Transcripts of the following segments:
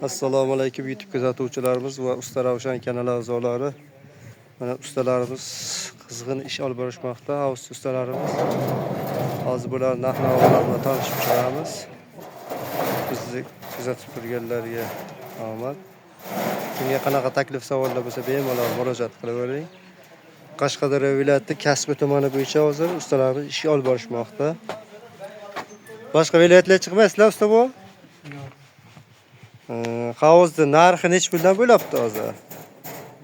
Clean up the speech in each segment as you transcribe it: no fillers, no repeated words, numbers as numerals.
Assalomu alaykum, YouTube kuzatuvchilarimiz va Usta Ravshan kanali a'zolari. Mana ustalarimiz qizg'in ish olib borishmoqda, hovuz ustalarimiz. Hozir bular narx-navolar bilan tanishib chiqamiz. Bizni kuzatib turganlarga omad. Kimga qanaqa taklif, savollar bo'lsa, bemalol murojaat qilavering. Qashqadaryo viloyati Kasbi tumani bo'yicha hozir ustalarimiz ish olib borishmoqda. Boshqa viloyatlarga chiqmaysizlar, usta bu? Yo'q. Hovuzni narxi nechi puldan bo'lyapti hozir?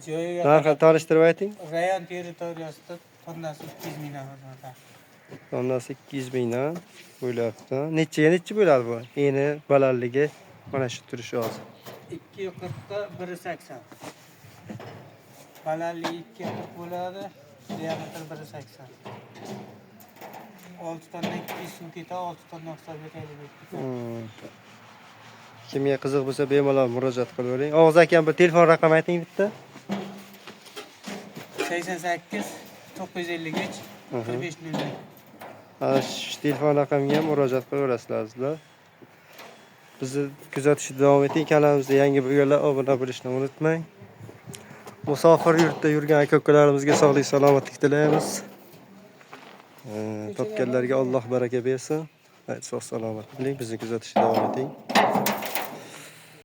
Joyiga Narxini tanishtirib ayting. Rayon territoriyasida tonnasi 200 mingdan xizmat. Tonnasi 200 mingdan bo'lyapti. Nechaga nechi bo'ladi bu? Eni, balandligi mana shu turishi hozir. 2.40 ga 1.80. Balandligi 2.40 bo'ladi, diametri 1.80. 6 tonna 200 suv ketadi, 6 tonna hisob beraylik. Kimga qiziq bo'lsa, bemalol murojaat qilavering. Og'iz akam, bir telefon raqami ayting bitta. 88 953 45 00. Ana shu telefon raqamiga murojaat qilaverasizlar, azizlar. Bizni kuzatishda davom eting. Kanalimizda yangi bo'lganlar obuna bo'lishni unutmang. Musofir yurtda yurgan aka ukalarimizga sog'lik, salomatlik tilaymiz. Topganlarga Alloh baraka bersin. Sog' salomat bo'ling. Bizni kuzatishda davom eting.